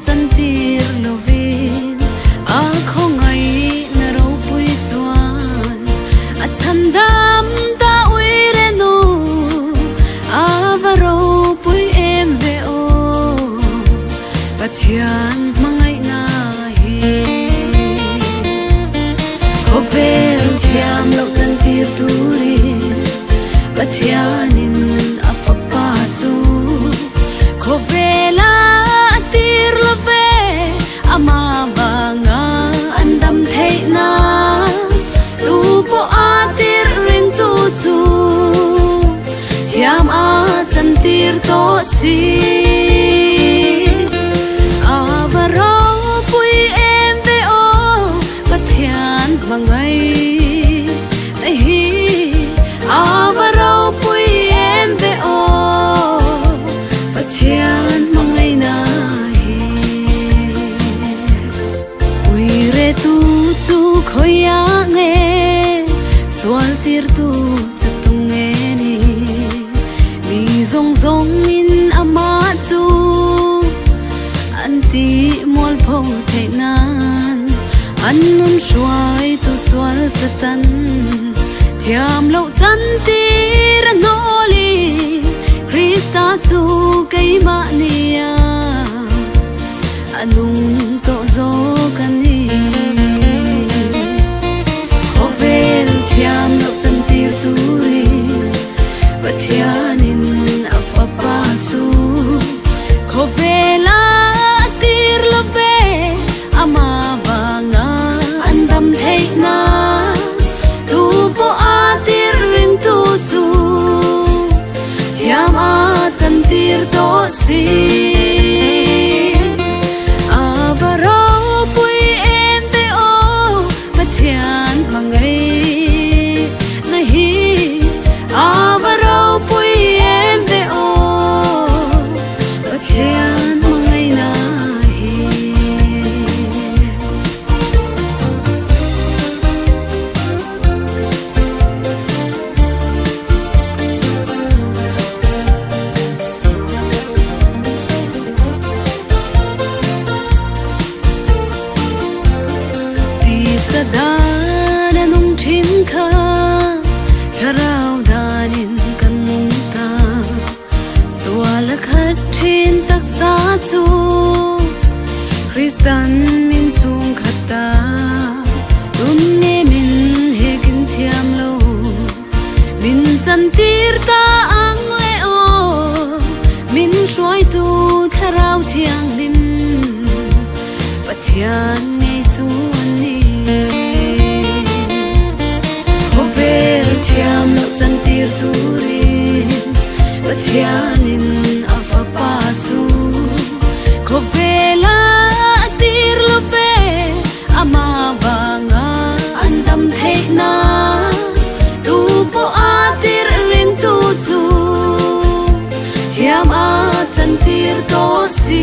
chantir lovin a khawngaihna ropui chuan a chhandam ta uire nu a va ropui em ve aw Pathian hmangaihna hi. Khawvel thiam loh chantir turin Pathianin a fapa chu khawvela a tir lo ve, amah vanga an dam theih nan tu pawh a tir ringtu chu thiam a chantir tawh si. A va ropui em ve aw Pathian hmangaih na hi a va ropui em ve aw Pathian hmangaih na hi. Uire tu chu khawiah nge sual tir tu chu tung nge ni mi zawng zawng in amah chu an ti mualpho theih nan an nun hruaitu sual Satan thiam loh chan tir a hnawl i Krista chu keimah nia a nung tawh zawk a ni. Khawvel thiam loh chan tir turin Pathianin a fapa chu Khawvela a tir lo ve, amah vanga an dam theih nan tu pawh a tir ringtu chu thiam a chantir tawh si. A va ropui em ve aw Pathian hmangaih na hi a va ropui em ve aw Pathian hmangaih na hi. Tisa dan a nung thin kha thlarau danin kan nung ta. Sual a khat thin taksa chu Kristan min chhungkhat ta. Tun nge min hekin thiam lo min chantir ta ang le aw min hruaitu thlarau thianghlim Pathian ngei chu an ni. Khawvel thiam loh chantir turin Pathianin a fapa chu khawvela a tir lo ve amah vanga an dam theih nan tu pawh a tir ringtu chu thiam a chantir tawh si.